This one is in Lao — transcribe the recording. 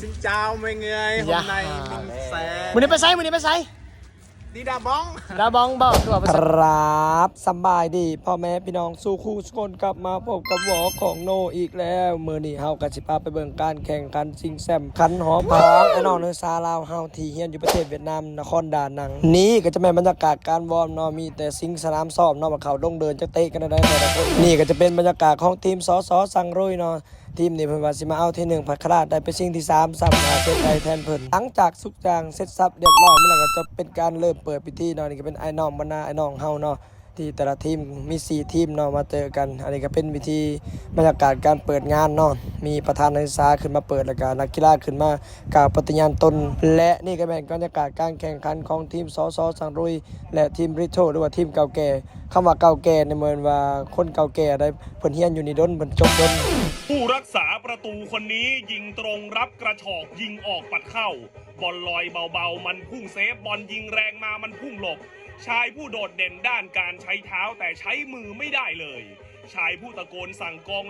Xin chào mọi người, hôm nay mình sẽ ມື້ນີ້ໄປໃສ? ມື້ນີ້ໄປໃສ? Đi đá bóng. ດາບອງບໍ່? ຄືວ່າໄປໃສ? ກາບສະບາຍດີພໍ່ແມ່ພີ່ນ້ອງສູ່ຄູ່ສູ່ຄົນ ກັບມາພົບກັບວອກຂອງໂນອີກແລ້ວ. ມື້ນີ້ເຮົາກໍຊິພາໄປເບິ່ງການແຂ່ງຂັນຊິງແຊັມຂັນຫໍພາຂອງອ້າຍນ້ອງນັກສຶກສາລາວເຮົາ ທີ່ຮຽນຢູ່ປະເທດຫວຽດນາມ ນະຄອນດານັງ. ນີ້ກໍຈະແມ່ນບັນຍາກາດການວອມເນາະ, ມີແຕ່ຊິງສະໜາມຊ້ອມເນາະ ວ່າເຂົາລົງເດີ່ນຈັກເຕະກັນແນວໃດແຕ່ລະຄົນ. ນີ້ກໍຈະເປັນບັນຍາກາດຂອງທີມ ສສ ສັງລຸຍເນາະ. ທີມນີ້ເພິ່ນວ່າຊິມາເອົາທີໜຶ່ງ ພັດຂະລາດໄດ້ໄປຊິງທີສາມຊ້ຳ ອາ ເສຍໃຈແທນເພິ່ນ. ຫຼັງຈາກທຸກຢ່າງເສັດສັບຮຽບຮ້ອຍມາແລ້ວ ກໍຈະເປັນການເລີ່ມເປີດພິທີເນາະ. ນີ້ກໍເປັນອ້າຍນ້ອງບັນດາອ້າຍນ້ອງເຮົາເນາະ ທີ່ແຕ່ລະທີມມີສີ່ທີມເນາະ ມາເຈີກັນ. ອັນນີ້ກໍເປັນພິທີບັນຍາກາດການເປີດງານເນາະ, ມີປະທານນັກສຶກສາຂຶ້ນມາເປີດ ແລ້ວກໍນັກກິລາຂຶ້ນມາກ່າວປະຕິຍານຕົນ. ແລະ ນີ້ກໍແມ່ນບັນຍາກາດການແຂ່ງຂັນຂອງທີມ ສສ ສັງລຸຍ ແລະ ທີມລິໂທ ຫຼືວ່າທີມເກົ່າແກ່. ຄຳວ່າເກົ່າແກ່ນີ້ແມ່ນວ່າຄົນເກົ່າແກ່ໃດ໋, ເພິ່ນຮຽນຢູ່ນີ້ດົນ, ເພິ່ນຈົບດົນ. ผู้รักษาประตูคนนี้ยิงตรงรับกระชอกยิงออกปัดเข้า บอลลอยเบาๆ มันพุ่งเซฟ บอลยิงแรงมามันพุ่งหลบ ชายผู้โดดเด่นด้านการใช้เท้าแต่ใช้มือไม่ได้เลย ชายผู้ตะโกนสั่งกอง